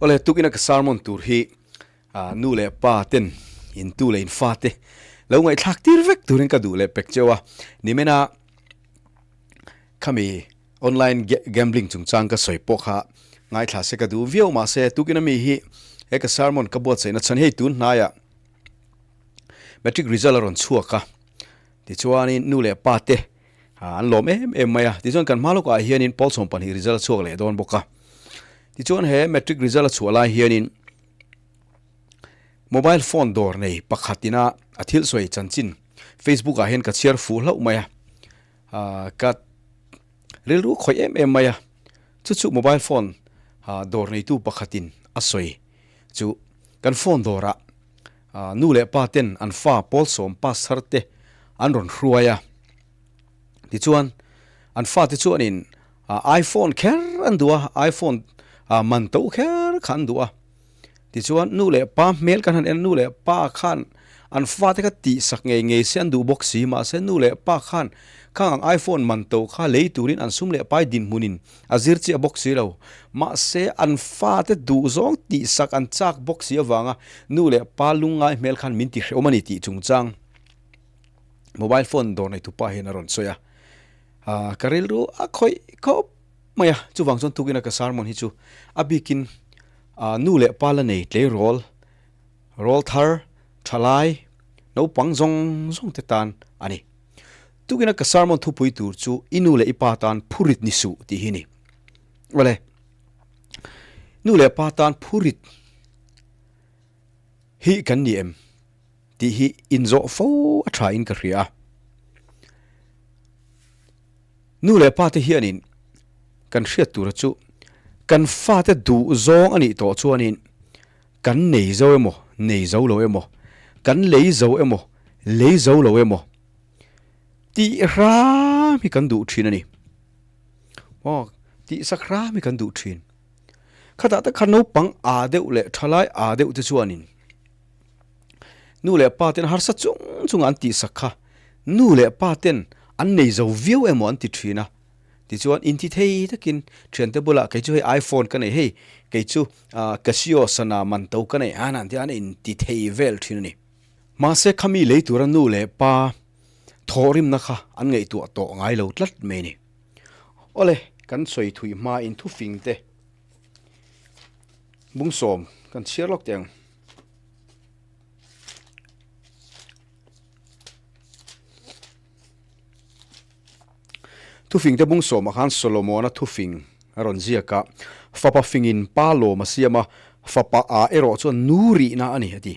Awle, tukina ka sermon tur hi nu leh pa ten in tu leh in fa te lo ngaihthlak tir vek turin ka duh leh pek cheu a. Nimena khami online gambling chungchang ka sawi pawh kha ngaithla se ka duh viau mahse tukina mi hi he ka sermon ka buatsaihna chhan hei tun hnaiah matric result a rawn chhuak a. Tichuanin nu leh pa te an lawm em em mai a, tichuan kan hma lawkah hianin pawl 12 result a chhuak leh dawn bawk a. Tichuan he matric result a chhuah lai hianin mobile phone dawr nei pakhat ina a thil sawi chanchin Facebook ah hian ka chhiar fuh hlauh mai a, ka rilru khawih em em mai a. Chu chu mobile phone dawr neitu pakhatin a sawi chu kan phone dawrah Nu leh pa ten an fa pawl sawm pass thar te an rawn hruai a, tichuan an fate chuanin iPhone kher an duh a, iPhone man to kher kha an duh a, tichuan nu leh pa hmel kan han en a, nu leh pa khan an fate kha tihsak ngei ngei se an duh bawk si, mahse nu leh pa khan khang ang iPhone man to kha lei turin an sum leh pai dinhmunin A zir chiah bawk si lo. Mahse, an fate duhzawng tihsak an chak bawk si avanga nu leh pa lungngai hmel khan min tihrehawm a ni tih chungchang mobile phone dawr neitu pa hian a rawn sawi a. Ka rilru a khawih khawp mai a, chuvang chuan tukina ka sermon hi chu a bikin nu leh pa la nei tleirawl, rawl thar, thalai, naupang zawng zawng te tan a ni. Tukina ka sermon thupui tur chu i nu leh i pa tan phurit ni suh tih hi ni. Awle, nu leh pa tan phurit hi kan ni em tih hi inzawh fo a tha in ka hria a. Nu leh pa te hianin kan hriat tura chu kan fate duh zawng a nih tawh chuanin kan nei zo emaw nei zo lo emaw, kan lei zo emaw lei zo lo emaw tih hram hi kan duh thin a ni. Aw, tih sak hram hi kan duh thin. Khatah tak khan naupang aa deuh leh thalai aa deuh te chuanin nu leh pa ten harsa chung chunga an tih sak kha nu leh pa ten an nei zo viau emaw an ti thin a. Tichuan inti thei takin thiante bulah kei chu hei iPhone ka nei hei, kei chu Casio sana man to ka nei an an ti a, an inti thei vel thin a ni. Mahse khami lei tura nu leh pa thawhrimna kha an ngaihtuah tawh ngai lo tlat mai a ni. Awle, kan sawi thui hmain thufing te bungsawm kan chhiar lawk teh ang. Thufing te bungsawmah khan Solomona thufing a rawn ziak a, Fapa fingin pa lawm a siam a, fapa a erawh chuan nu rihna a ni a ti.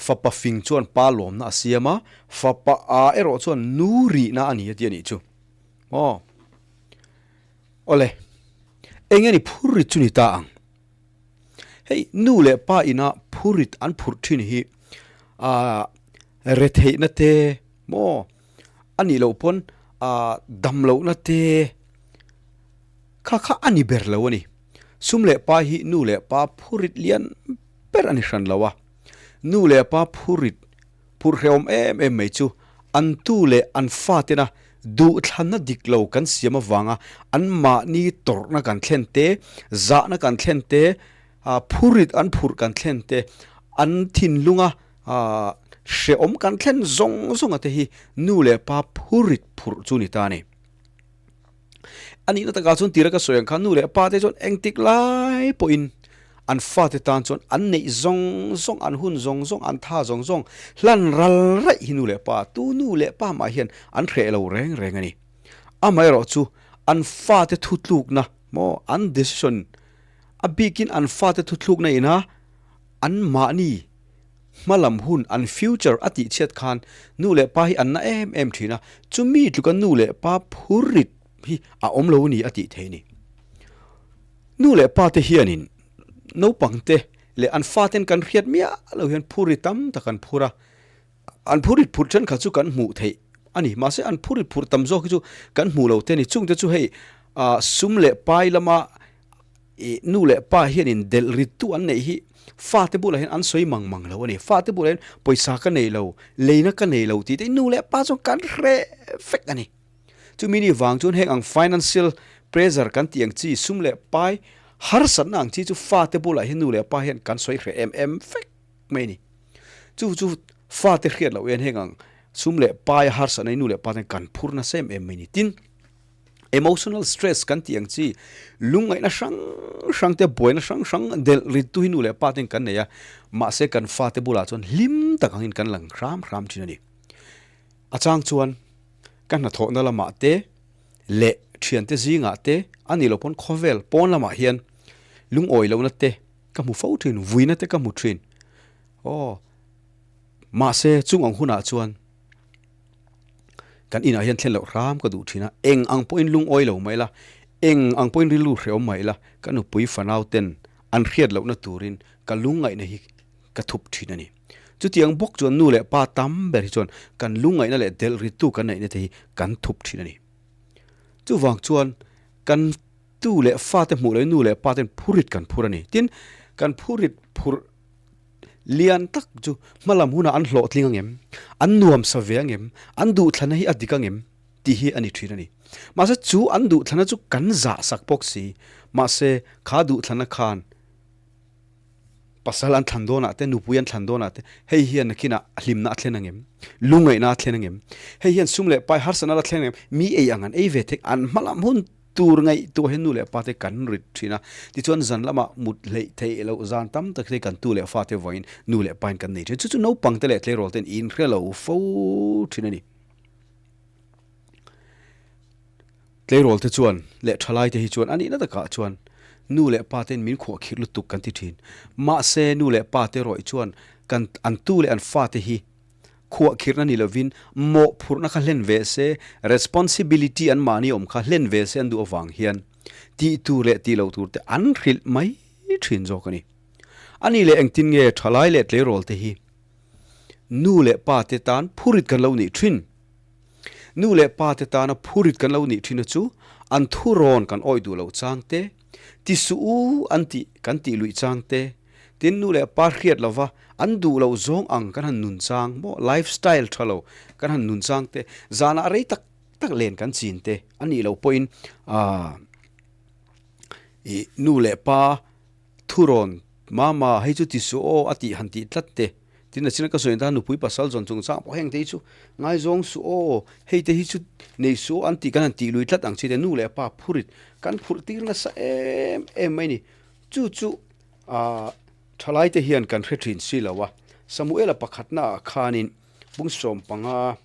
Fapa fing chuan pa lawmna a siam a, fapa a erawh chuan nu rihna a ni a ti a nih chu. Aw. Awle, eng nge ni phurrit chu ni ta ang? Hei, nu leh pa ina phurrit an phurh thin hi a retheihna te maw? A nih loh pawn ah dam lohna te kha kha a ni ber lo a ni. Sum leh pa hi nu leh pa phurit lian ber a ni hran lo a. Nu leh pa phurit phurh hrehawm em em mai chu an tu leh an fa tena duhthlanna dik lo kan siam avanga an mahni tawrhna kan thlen te, zahna kan thlen te, ah phurit an phurh kan thlen te, an thinlunga Aaa, hrehawm kan thlen zawng zawng a te hi nu leh pa phurit phurh chu ni ta a ni. A nihna takah chuan tira ka sawi ang khan nu leh pa te chuan engtik lai pawhin an fate tan chuan an neih zawng zawng, an hun zawng zawng, an tha zawng zawng hlan ral raih hi nu leh pa, tu nu leh pa mah hian an hreh lo reng reng a ni. Amaherawhchu an fate thutlukna maw, an decision a bikin an fate thuthlukna ina an mahni hmalam hun, an future a tih chhiat khan nu leh pa hi an na em em thin a, chumi tluka nu leh pa phurrit hi a awm lo a ni a tih theih a ni. Nu leh pa te hianin naupang te leh an faten kan hriat miah lo hian phurrit tam tak an phur a, an phurrit phurh thenkhat chu kan hmuh theih a ni, mahse an phurrit phurh tam zawk hi chu kan hmuh lo te a ni, chungte chu hei sum leh pai lama Ih, nu leh pa hianin delh rittu an neih hi fate bulah hian an sawi mang mang lo a ni. Fate bulah hian pawisa ka nei lo, leina ka nei lo tih te nu leh pa chuan kan hreh vek a ni. Chumi ni vang chuan heng ang financial pressure kan tih ang chi sum leh pai Harsatna ang chi chu fate bulah hian nu leh pa hian kan sawi hreh em em vek mai a ni. Chu chu fate hriat loh hian heng ang sum leh paia harsatna hi nu leh pa ten kan phur nasa em em mai a ni. Tin, emotional stress kan tih ang chi lungngaihna hrang hrang te buaina hrang hrang delh rit tu hi nu leh pa ten kan nei a, mahse kan fate bulah chuan hlim tak angin kan lang hram hram thin a ni. A chang chuan ka hnathawhna lamah te leh thiante zingah te a nih loh pawn khawvel pawn lamah hian lungawi lohna te ka hmu fo thin, vuina te ka hmu thin. Aw, mahse chung ang hunah chuan kan inah hian thlen loh hram ka duh thin a, eng ang pawhin lungawi lo mai ila, eng ang pawhin rilru hrehawm mai ila, ka nupui fanau ten an hriat lohna turin ka lungngaihna hi ka thup thin a ni. Chutiang bawk chuan nu leh pa tam ber hi chuan kan lungngaihna leh delh rittu kan neihna te hi kan thup thin a ni. Chuvang chuan kan tu leh fate hmuh lohin nu leh pa ten phurit kan phur a ni. Tin, kan phurit phurh lian tak chu hmalam hunah an hlawhtling ang em? An nuamsa ve ang em? An duhthlana hi a dik ang em? tih hi a ni thin a ni. Mahse chu an duhthlana chu kan zahsak bawk si. Mahse kha duhthlana khan pasal an thlan dawnah te, nupui an thlan dawnah te hei hian nakinah hlimna a thlen ang em? Lungngaihna a thlen ang em? Hei hian sum leh pai harsatna la thleng ang em? Mi ei ang an ei ve thei, an hmalam hun Tur ngaihtuah hian nu leh pa te kan rit thin a, tichuan zan lamah mut hleih theih loh zan tam tak hi kan tu leh fa te vawiin nu leh pain kan nei thin. Chu chu naupang te leh tleirawl ten inhre lo fo thin a ni. Tleirawl te chuan leh thalai te hi chuan a nihna takah chuan nu leh pa ten min khuahkhirh lutuk kan ti thin. Mahse nu leh pa te rawih chuan kan an tu leh an fa te hi Khuahkhirhna ni lovin mawhphurhna kha hlen ve se, responsibility an mahni awm kha hlen ve se an duh avang hian tih tur leh tih loh tur te an hrilh mai thin zawk a ni. A nih leh engtin nge thalai leh tleirawl te hi nu leh pa te tan phurit kan lo nih thin? Nu leh pa te tana phurit kan lo nih thin a chu an thurawn kan awih duh loh chang te, ti suh u an tih kan tih luih chang te, Tin, nu leh pa hriat lova an duh loh zawng ang kan han nun chang maw, life style tha lo kan han nun chang te, zanah rei tak tak len kan chin te a nih loh pawhin aah ih nu leh pa thurawn mama hei chu ti suh aw a tih han tih tlat te, tin a china ka sawi tan nupui pasal zawn chung chang pawh heng te hi chu ngaizawng suh aw, hei te hi chu nei suh aw an tih kan han tih lui tlat ang chi te nu leh pa phurit kan phurh tir nasa em em mai ni. Chu chu a thalaite hian kan hre thin si lo a, Samuela pakhatna ah khanin bung 15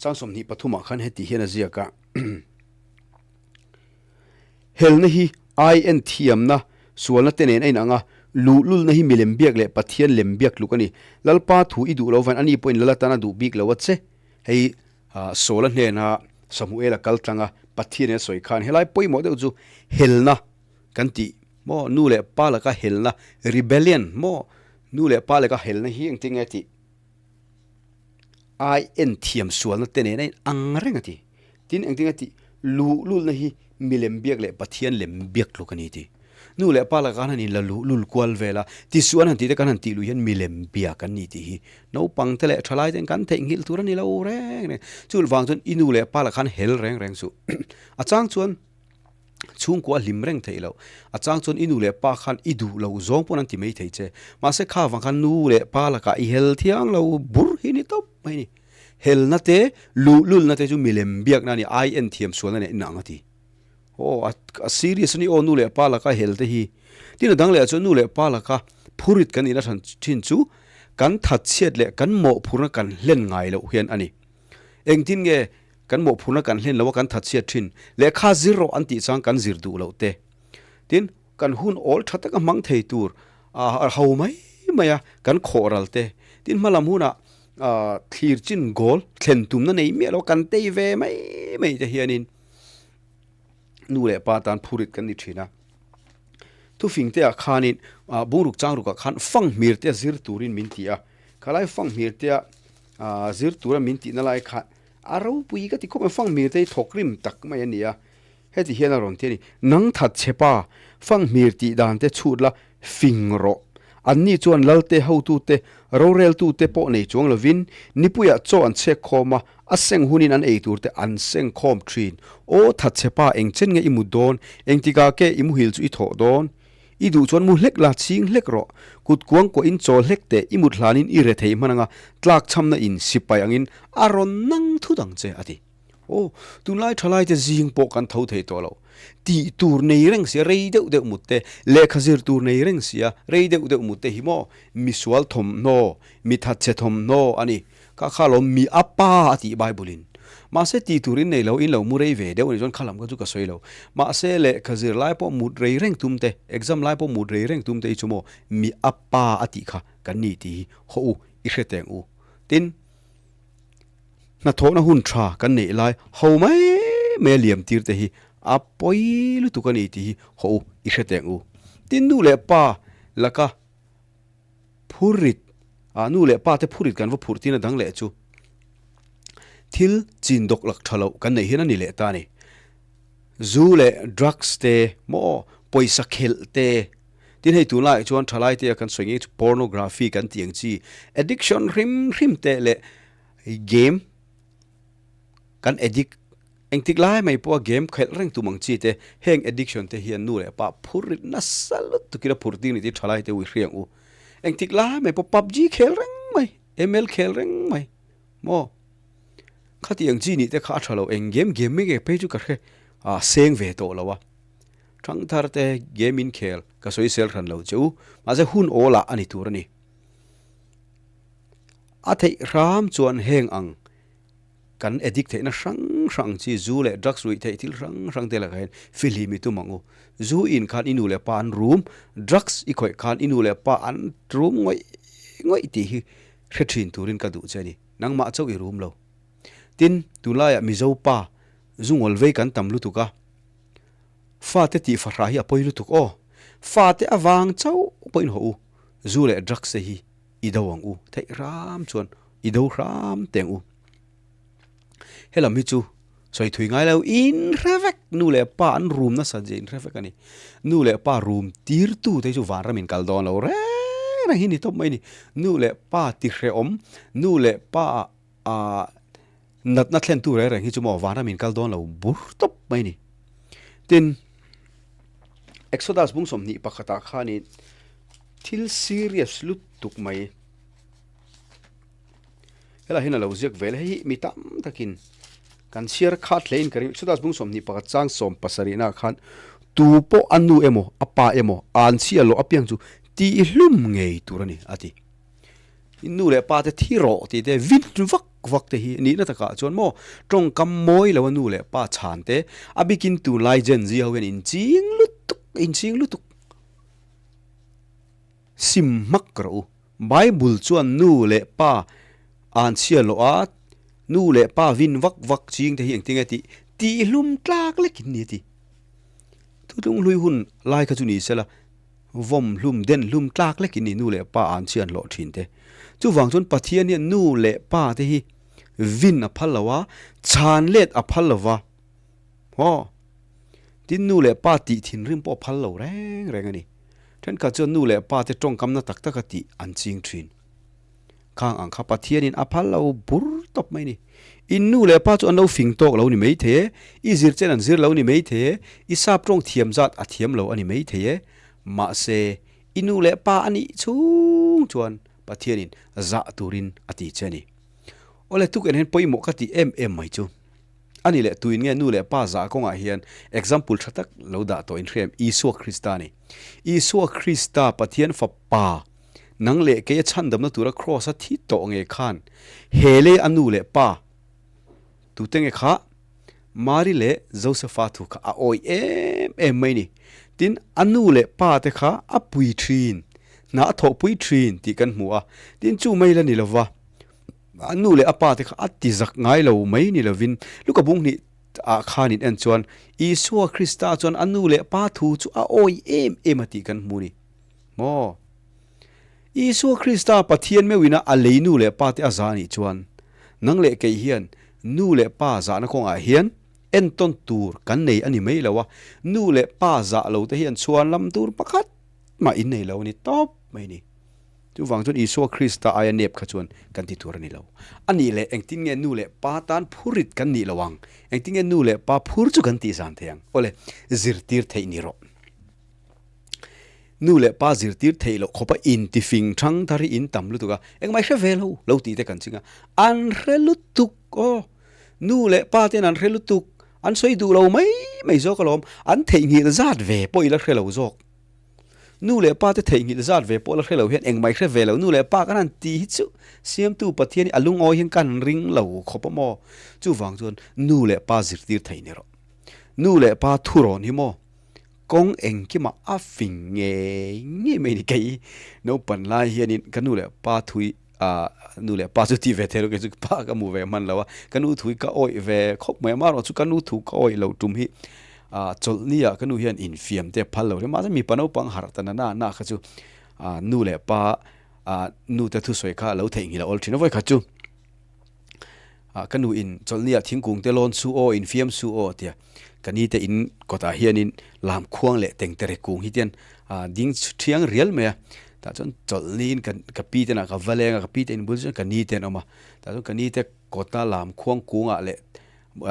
chang 23 ah khan heti hian a ziak a, Helna hi ai en thiamna sualna te nen a inang a, luhlulna hi milem biak leh Pathian lem biak tluk a ni. Lalpa thu i duh lo vain ani pawhin lal atan a duh bik lo a che. Hei Saula hnena Samuela kal tlanga Pathian in a sawi khan helai pawimawh deuh chu helna kan tih maw nu leh pa laka helna rebellion maw nu leh pa laka helna hi engtin nge tih ai en thiam sualna te nen a in ang reng a ti. Tin engtin nge tih luhlulna hi milem biak leh Pathian lem biak tluk a ni tih. Nu leh pa lakah han in la luh lul kual vel a, tisuan han tih te kan han tih luh hian milem bia kan ni tih hi naupang te leh thalai ten kan theihnghilh tur a ni lo reng reng. Chu vang chuan i nu leh pa lakah han hel reng reng suh. A chang chuan chhungkua a hlim reng theih loh. A chang chuan i nu leh pa khan i duh loh zawng pawn an ti mai thei che. Mahse kha vang khan nu leh pa lakah i hel thiang lo bur hi ni tawp mai a ni. Helna te, luhlulna te chu milem biakna a ni, ai en thiam sualna nen inang a ti. Aw, a serious a ni aw nu leh pa laka hel te hi. Tin a dang leh ah chuan nu leh pa laka phurit kan ina hran thin chu kan that chhiat leh kan mawhphurna kan hlen ngai loh hian a ni. Engtin nge kan mawhphurna kan hlen loh a kan that chhiat thin? Lehkha zir rawh an tih chang kan zir duh loh te. Tin, kan hun awl tha taka hmang thei tur a ho mai mai a kan khawh ral te. Tin, hmalam hunah thlir chin goal thlen tumna nei miah lo kan tei ve mai mai te hianin nu leh pa tan phurit kan ni thin a. Thufing te ah khanin bungruk changruk ah khan fanghmir te a zir turin min ti a, khalai fanghmir te a zir tura min tihna lai kha a ropui ka ti khawp mai, fanghmir te hi thawkrim tak mai a ni a, heti hian a rawn ti a ni, Nang that che pa, fanghmir tih dan te chhut la fing rawh. Anni chuan Lalte hotute, Roreltute pawh nei chuang lovin nipuiah chaw an chhek khawm a, a seng hunin an ei turte an seng khawm thin. Aw thatchhe pa engchen nge i mut dawn? Engtikah ke i muhil chu i thawh dawn? I duh chuan mu hlek la, chhing hlek rawh. Kut kuang kuahin chawl hlek teh, i mut hlanin i re thei hman anga tlakchhamna in sipai angin a rawn nang thut ang che, a ti. Aw, tunlai thalaite zing pawh kan tho thei tawh lo. Tih tur nei reng sia, rei deuh deuh mut te, lehkha zir tur nei reng sia, rei deuh deuh mut te hi maw misual thawmhnaw, mi thatchhe thawmhnaw a ni. Kha kha lawm mi a pa a tih Bible in. Mahse tih tur in nei lo, in lo mu rei ve deuh a nih chuan kha lam kha chu ka sawi lo. Mahse lehkha zir lai pawh mut rei reng tum te, exam lai pawh mut rei reng tum te hi chu maw mi a pa a tih kha kan ni tih hi haw u, i hre teng u. Tin, hnathawhna hun tha kan neih lai ho mai mai a liam tir te hi a pawi lutuk a ni tih hi haw u, i hre teng u. Tin, nu leh pa laka Phurrit, ah nu leh pa te phurrit kan va phurh tin a dang leh chu thil chin dawk lak tha loh kan neih hian a ni leh ta a ni. Zu leh drugs te maw pawisa khelh te tin hei tunlaiah chuan thalai te a kan sawi ngei chu pornography kan tih ang chi addiction hrim hrim te leh game Kan addict engtik lai mai pawha game khelh reng tum ang chi te, heng addiction te hian nu leh pa phur rit nasa lutuk in a phur ding ni tih thalai te ui hriang u. Engtik lai mai pawh PUBG khel reng mai, ML khel reng mai maw? Khati ang chi nih te kha a tha lo, eng game game mai nge phei chu ka hre ah seng ve tawh lo a. Thangthar te game in khel ka sawi sel hran lo che u, mahse hun awl ah a ni tur a ni. A theih hram chuan heng ang Kan addict theihna hrang hrang chi zu leh drugs ruih theih thil hrang hrang te lakah hian fihlim i tum ang u. Zu in khan i nu leh pa an rum, drugs i khawih khan i nu leh pa an rum ngawih ngawih tih hi hre thin turin ka duh che a ni. Nangmah chauh i rum lo. Tin, tunlaiah Mizo pa zu ngawl vei kan tam lutuk a, fate tih fahrah hi a pawi lutuk aw. Fate avang chauh pawhin hawh u, zu leh drugs te hi i do ang u, theih hram chuan i do hram teh ang u. Helam hi chu sawi thui ngai lo in hre vek nu leh pa an rum nasa zia in hre vek a ni. Nu leh pa rum tirtu te chu vanram in kal dawn lo reng reng hi ni tawp mai a ni. Nu leh pa ti hrehawm, nu leh pa ah natna thlentu reng reng hi chu maw vanram in kal dawn lo bur tawp mai a ni. Tin, Exodus bung 21 ah khanin thil serious lutuk mai. Helai hian a lo ziak vel a, hei hi mi tam takin kan chhiar khat hle in ka ring. Chutah bung 21 chang 70 naah khan tu pawh a nu emaw a pa emaw an chhiah loh apiang chu tihhlum ngei tur a ni a ti. I nu leh pa te thi rawh tih te vin vak vak te hi nihna takah chuan maw tawngkam mawi lo a nu leh pa chhan te a bikin tunlai Gen Z ho hian inching lutuk inching lutuk. Sim hmak rawh u. Bible chuan nu leh pa an chhia loh a, nu leh pa vin vak vak ching te hi engtin nge tih tihhlum tlak lek in ni a ti. Thutlung hlui hun lai kha chu ni sela, vawm hlum, den hlum tlak lek in ni nu leh pa an chhia an hlawh thin te. Chuvang chuan Pathian hian nu leh pa te hi vin a phal lo a, chhan let a phal lo va. Aw. Tin nu leh pa tih thinrim pawh a phal lo reng reng a ni. Thenkhat chuan nu leh pa te tawngkamna tak taka tih an ching thin. Khang ang kha Pathianin a phal lo bur tawp mai a ni. In nu leh pa chu an lo fing tawk lo ni mai thei e, i zir chen an zir lo ni mai thei e, i sap tawng thiam zat a thiam lo a ni mai thei e. Mahse, i nu leh pa a nih chhung chuan Pathianin zah turin a ti che a ni. Awle tukin hian pawimawh ka tih em em mai chu. A ni leh tuin nge nu leh pa zah kawngah hian example tha tak lo dah tawh in hria em? Isua Krista a ni. Isua Krista Pathian Fapa nang leh kei a chhandamna tura Kraws a thi tawh nge khan he lei a nu leh pa tute nge kha Mari leh Josepha thu kha a awih em em mai ni. Tin, a nu leh pa te kha a pui thin, hna a thawhpui thin tih kan hmu a. Tin, chu mai la ni lova. A nu leh a pa te kha a ti zak ngai lo mai ni lovin Luka bung hnih ah khan in en chuan Isua Krista chuan a nu leh pa thu chu a awi em em a tih kan hmu ni maw? Isua Krista Pathian meuhin a a lei nu leh pa te a zah anih chuan nang leh kei hian nu leh pa zahna kawngah hian entawn tur kan nei a ni mai lo a, nu leh pa zah lo te hian chhuan lam tur pakhat mah in nei lo a ni tawp mai ni. Chuvang chuan Isua Krista aia nep kha chuan kan ti tur a ni lo. A nih leh engtin nge nu leh pa tan phurit kan nih lo ang? Engtin nge nu leh pa phur chu kan tih zan thei ang? Awle, zirtir theih ni rawh. Nu leh pa zirtir theih loh khawpa intifing thang thar hi in tam lutuk a, engmah i hre ve lo lo tih te kan ching a, an hre lutuk aw. Nu leh pa ten an hre lutuk, an sawi duh lo mai mai zawk alawm, an theihnghilh zat ve pawh i la hre lo zawk. Nu leh pa te theihnghilh zat ve pawh la hre lo hian engmah i hre ve lo, nu leh pa kan han ti hi chu Siamtu Pathian hi a lungawi hian kan ring lo khawp a maw? Chuvang chuan nu leh pa zirtir thei ni rawh. Nu leh pa thurawn hi maw kawng engkimah a fing ngei ngei mai ni kei naupan lai hianin ka nu leh pa thui ah nu leh pa chu ti ve thei lo kei chu pa ka hmu ve hman lo a ka nu thui ka awih ve khawp mai a amaherawh chu ka nu thu ka awih loh tum hi ah chawlhni ah ka nu hian infiam te a phal lo hle mahse mipa naupang harh ta na na na kha chu ah nu leh pa ah nu te thusawi kha a lo theihnghilh a awl thin a vawikhat chu. Ah ka nu in chawlhni ah thingkung te lawn su aw infiam su aw tia ka ni te in kawtah hianin lam khuang leh tengtere kung hi tian ah ding thiang rial mai a tah chuan chawlhni in ka ka pi te nah ka va leng a ka pi te in bul chuan ka ni te an awm a tah chuan ka ni te kawta lam khuang kungah leh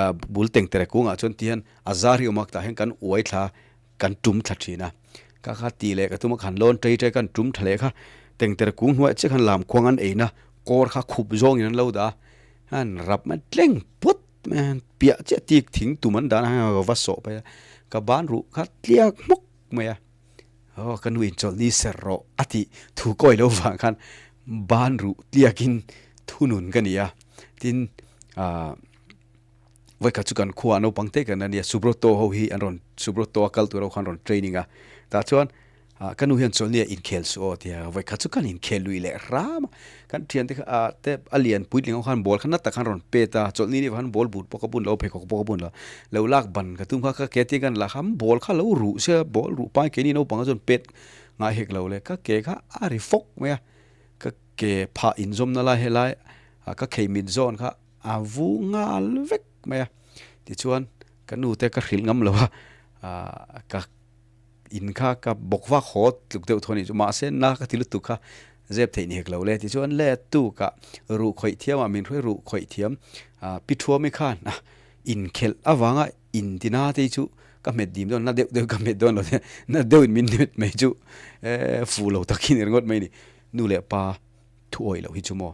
ah bul tengtere kungah chuan tihian a zar hi a awm a tah hian kan uai thla Kan tum thla thin a, ka kha tih leh ka tum a, khan lawn tei tei kan tum thla leh kha tengter kung hnuaiah chiah khan lam khuang an eina kawr kha khup zawngin an lo dah a, an rap mai tleng pawt mai a, piah chiah tik thing tum an dan a ka va sawh phei a, ka ban ruh kha tliak hmawk mai a, aw ka nu inchawlhni ser rawh a tih thu kawi lo vang khan ban ruh tliakin thunun ka ni a, tin ah. Vawikhat chu kan khuaah naupang te kan ania Subroto ho hi an rawn Subroto a kal tur ho khan rawn training a tah chuan ah ka nu hian chawlhni a inkhel suh aw tia vawikhat chu kan inkhel lui leh hram a kan thiante kha ah te a lian puitling ho khan ball kha na tak khan rawn pet a chawlhni ni vang khan ball but pawh ka bun lo pheikhawk pawh ka bun lo lo lak ban ka tum kha ka ke tia kan la kha ball kha lo ruh sia ball ruh pai keini naupang chuan pet ngai hek lo le ka ke kha a ri fawk mai a ka ke phah inzawmna lai helai ah ka khei mit zawn kha A vu nghal vek mai a, tichuan ka nu te ka hrilh ngam lo a, ah ka in kha ka bawk vak haw tluk deuh thaw a nih chu, mahse na ka ti lutuk kha zep theih ni hek lo le, tichuan le tuk ah ruh khawih thiam ah min hruai ruh khawih thiam ah pi thuami khan ah inkhelh avanga in ti na te hi chu ka hmet dim dawn na deuh deuh ka hmet dawn lo te na deuh in min hmet mai chu eh fuh lo takin ringawt mai a ni, nu leh pa. Thu awih loh hi chu maw?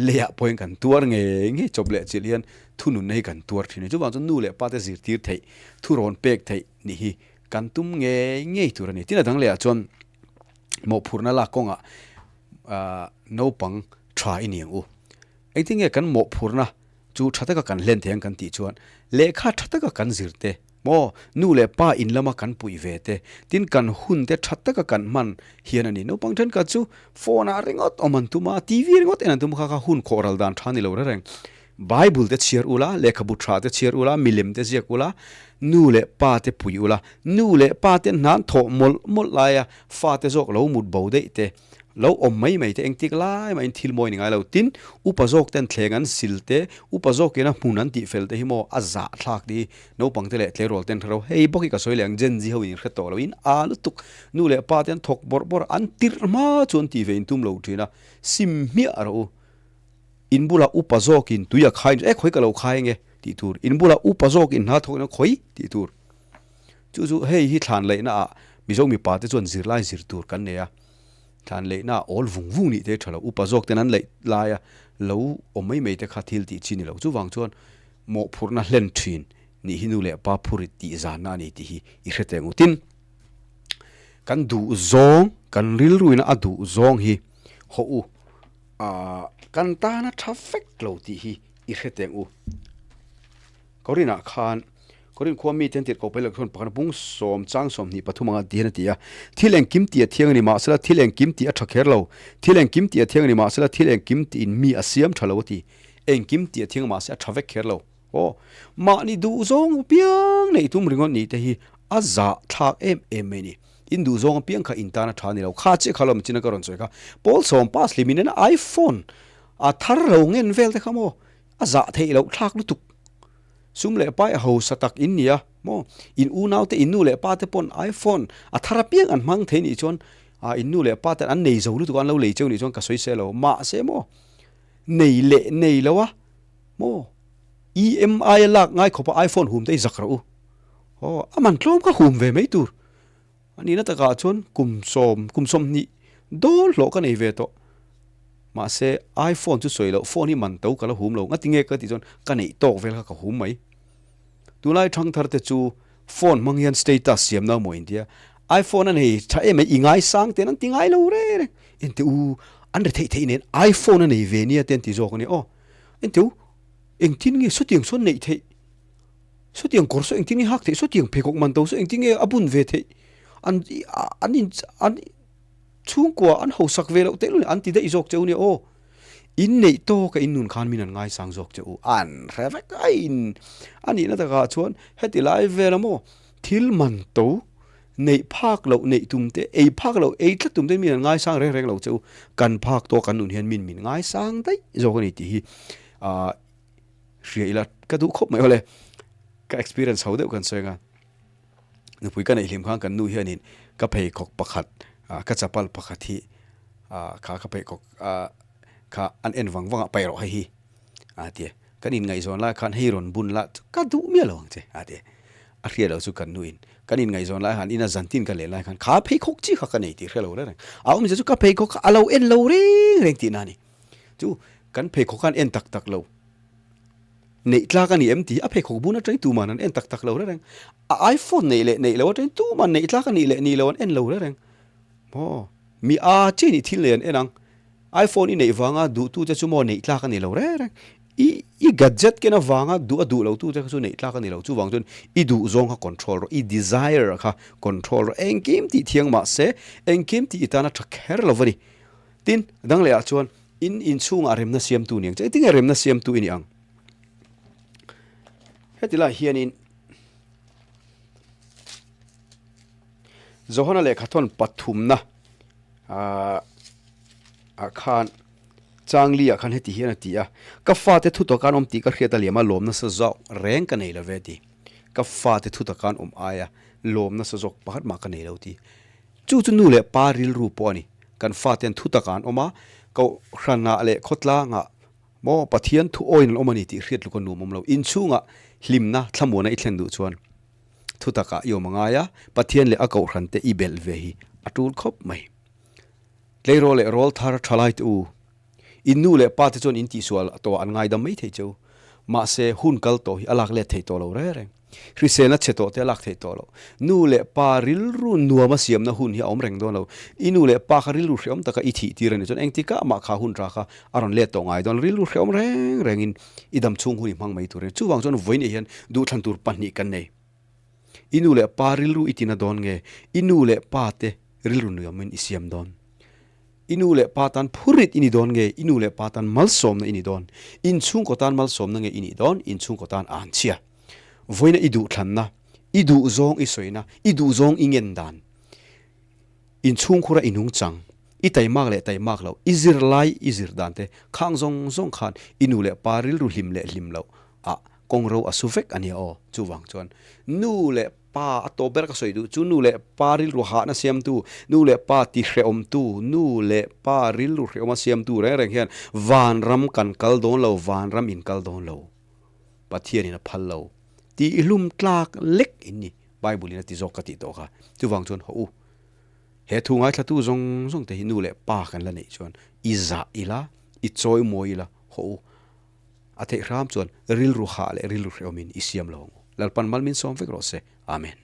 Leiah pawhin kan tuar ngei ngei chawp leh chilh hian thununna hi kan tuar thin a. Chuvang chuan nu leh pa te zirtir theih, thu rawn pek theih nih hi kan tum ngei ngei tur a ni. Tin a dang lehah chuan mawhphurhna lak kawngah naupang tha i ni ang u. Engtin nge kan mawhphurhna chu tha taka kan hlen thei ang kan tih chuan lehkha tha taka kan zir te maw, nu leh pa in lama kan puih ve te, tin kan hun te tha taka kan hman hian a ni. Naupang thenkhat chu phone ah ringawt awm an tum a, TV ringawt en an tum a, kha kha hun khawh ral dan tha ni lo reng reng. Bible te chhiar ula, lehkhabu tha te chhiar ula, milem te ziak ula, nu leh pa te pui ula, nu leh pa te hnan thawh mawlh mawlh laia fa te zawk lo mut bo daih te, Lo awm mai mai te engtik lai mahin thil mawi ni ngai lo. Tin, upa zawk ten thleng an sil te, upa zawkin a hmun an tih fel te hi maw a zah thlak te hi naupang te leh tleirawl ten hre ro. Hei bawk hi ka sawi leh ang Gen Z ho in hre tawh lo in a lutuk. Nu leh pa te an thawk bawrh bawrh a, an tirh hma chu an tih ve in tum lo thin a, sim hmiah rawh u. In bulah upa zawkin tui a khai e khawi ka lo khai ange tih tur. In bulah upa zawkin hna thawkin a khawi tih tur. Chu chu hei hi thlan leihna ah Mizo mipa te chuan zirlai zir tur kan nei a, thlan leihna ah awl vung vung nih te tha lo, upa zawk ten an leih lai a lo awm mai mai te kha thil tih chi ni lo. Chuvang chuan mawhphurhna hlen thin nih hi nu leh pa phurit tih zanna a ni tih hi i hre teh ngut. Tin, kan duh zawng, kan rilruina a duh zawng hi hawh u, ah kan tana tha vek lo tih hi i hre teh ngu. Korinah khan, Korin khua mite an tirhkoh paih loh chuan pakhat bung sawm chang 23 anga ti hian a ti a, Thil engkim tih a thiang a ni mahsela thil engkim tih a tha kher lo, thil engkim tih a thiang a ni mahsela thil engkim tiin mi a siam tha lo a ti. Engkim tih a thiang mahse a tha vek kher lo. Aw, mahni duhzawng apiang neih tum ringawt nih te hi a zah thlak em em mai a ni. In duhzawng apiang kha in tan a tha a ni lo. Kha chiah kha lo machina ka rawn sawi kha. Pawl sawm pass hlim in iPhone a thar lo ngen vel te kha maw? A zah theih loh thlak lutuk. Sum leh pai a hausa tak in nia maw? In unau te, in nu leh pa te pawn iPhone a thar apiang an hmang thei nih chuan A in nu leh pa ten an nei zo lutuk a an lo lei cheu nih chuan ka sawi se lo. Mahse maw nei leh nei lo a maw EMI a lak ngai khawp a iPhone hum te i zak rawh u. Aw a man tlawm kha hum ve mai tur. A nihna takah chuan kum sawm, kum 20 dawl hlawh ka nei ve tawh. Mahse, iPhone chu sawi loh, phone hi man to ka la hum lo. Ngati nge ka tih chuan ka neih tawk vel kha ka hum mai. Tunlai thangthar te chu phone hmang hian status siam na maw intia. iPhone a nei tha em mai, i ngaisang ten an ti ngai lo reng reng. Ente u, an ri theih theih nen iPhone a nei ve nia te an ti zawk a nia aw. Ente u, engtin nge sawtiang sawn neih theih? Sawtiang kawr saw engtin nge hak theih? Sawtiang pheikhawk man to saw engtin nge a bun ve theih? An an in an chhungkua an hausak ve loh tehlul an ti daih zawk che u nia aw. In neih tawka in nun khan min an ngaisang zawk che u. An hre vek a in a nihna takah chuan heti lai vela maw thil man to neih phak loh neih tum te, ei phak loh ei tlat tum te min an ngaisang reng reng lo che u. Kan phak tawk kan nun hian min min ngaisang daih zawk a ni tih hi ah Hria ila ka duh khawp mai awle. Ka experience ho deuh kan sawi anga nupui ka neih hlim khan kan nu hianin ka pheikhawk pakhat ka chapal pakhat hi kha ka pheikhawk kha an en vang vang a paih rawh hei hi a ti a. Kan inngaihzawn lai khan hei rawn bun la ka duh miah lo ang che a ti a. A hria lo chu kan nuin kan inngaihzawn lai khan ina zantin ka leh lai khan kha pheikhawk chi kha ka nei tih hria lo reng reng. A awmzia chu ka pheikhawk kha a lo en lo reng reng tihna a ni. Chu kan pheikhawk khan en tak tak lo. Neih tlak a ni em tih a pheikhawk bun atangin tuman an en tak tak lo reng. A iPhone neih leh neih lo atangin tuman neih tlak a nih leh nih lo an en lo reng. Maw mi a chi nih thil nei an en ang. iPhone i neih vanga duhtu che chu maw neih tlak a ni lo reng. I i gadget ken avanga duh a duh lo tu che kha chu neih tlak a ni lo. Chuvang chuan i duh zawng kha control rawh, i desire kha control rawh. Engkim tih thiang mahse engkim tih i tan a tha kher lo va ni. Tin, dang lehah chuan in inchhungah remna siamtu ni ang che. Engtin nge remna siamtu i nih ang? Heti lai hianin Johana lehkhathawn pathumna ah khan Changli ah khan heti hian a ti a, Ka fate thu tawkan awm tih ka hriat a liam a, lawm nasa zawk reng ka nei lo ve ti. Ka fate thu tawkan awm aia lawm nasa zawk pakhat mah ka nei lo ti. Chu chu nu leh pa rilru pawh a ni. Kan fate an thutak ah an awm a, kohhranah leh khawtlangah maw Pathian thu awiin an awm a ni tih hriat luk a nuam awm lo. Inchhungah hlimna thlamuana i thlen duh chuan thutakah i awm a ngai a, Pathian leh a kohhran te i belh ve hi a tul khawp mai. Tleirawl leh rawl thar thalai te u, in nu leh pa te chuan in tihsual tawhah an ngaidam mai thei che u. Mahse, hun kal tawh hi a lak let thei tawh lo reng reng. Hriselna chhe tawh te a lak theih tawh loh. Nu leh pa rilru nuama siamna hun hi a awm reng dawn lo. I nu leh pa kha rilru hrehawm taka i thih tir a nih chuan engtikah mah kha hun tha kha a rawn let tawh ngai dawn. Rilru hrehawm reng rengin i dam chhung hun i hmang mai tur a ni. Chuvang chuan vawiin hian duhthlan tur pahnih kan nei. I nu leh pa rilru i tina dawn nge? I nu leh pa te rilru nuamin i siam dawn? I nu leh pa tan phurit i ni dawn nge? I nu leh pa tan malsawmna i ni dawn? Inchhungkaw tan malsawmna nge i nih dawn? Inchhungkaw tan a han chhia. Vawiina i duhthlanna, i duhzawng i sawina, i duhzawng i ngen dan, inchhungkhura i nungchang, i taimak leh taimak loh, i zirlai i zir dan te khang zawng zawng khan i nu leh pa rilru hlim leh hlim loh ah kawngro a su vek a nia aw. Chuvang chuan nu leh pa a tawp ber ka sawi duh chu nu leh pa rilru hahna siamtu, nu leh pa tihrehawmtu, nu leh pa rilru hrehawma siamtu reng reng hian vanram kan kal dawn lo, vanram in kal dawn lo. Pathianin a phal lo tih i hlum tlak lek in ni, Bible in a ti zawk ka tih tawh kha. Chuvang chuan haw u, he thu ngaithlatu zawng zawng te hi nu leh pa kan la neih chuan i zah ila, i chawi mawi ila, haw u, a theih hram chuan rilru hah leh rilru hrehawmin i siam lo ang u. Lalpan mal min sawm vek rawh se. Amen.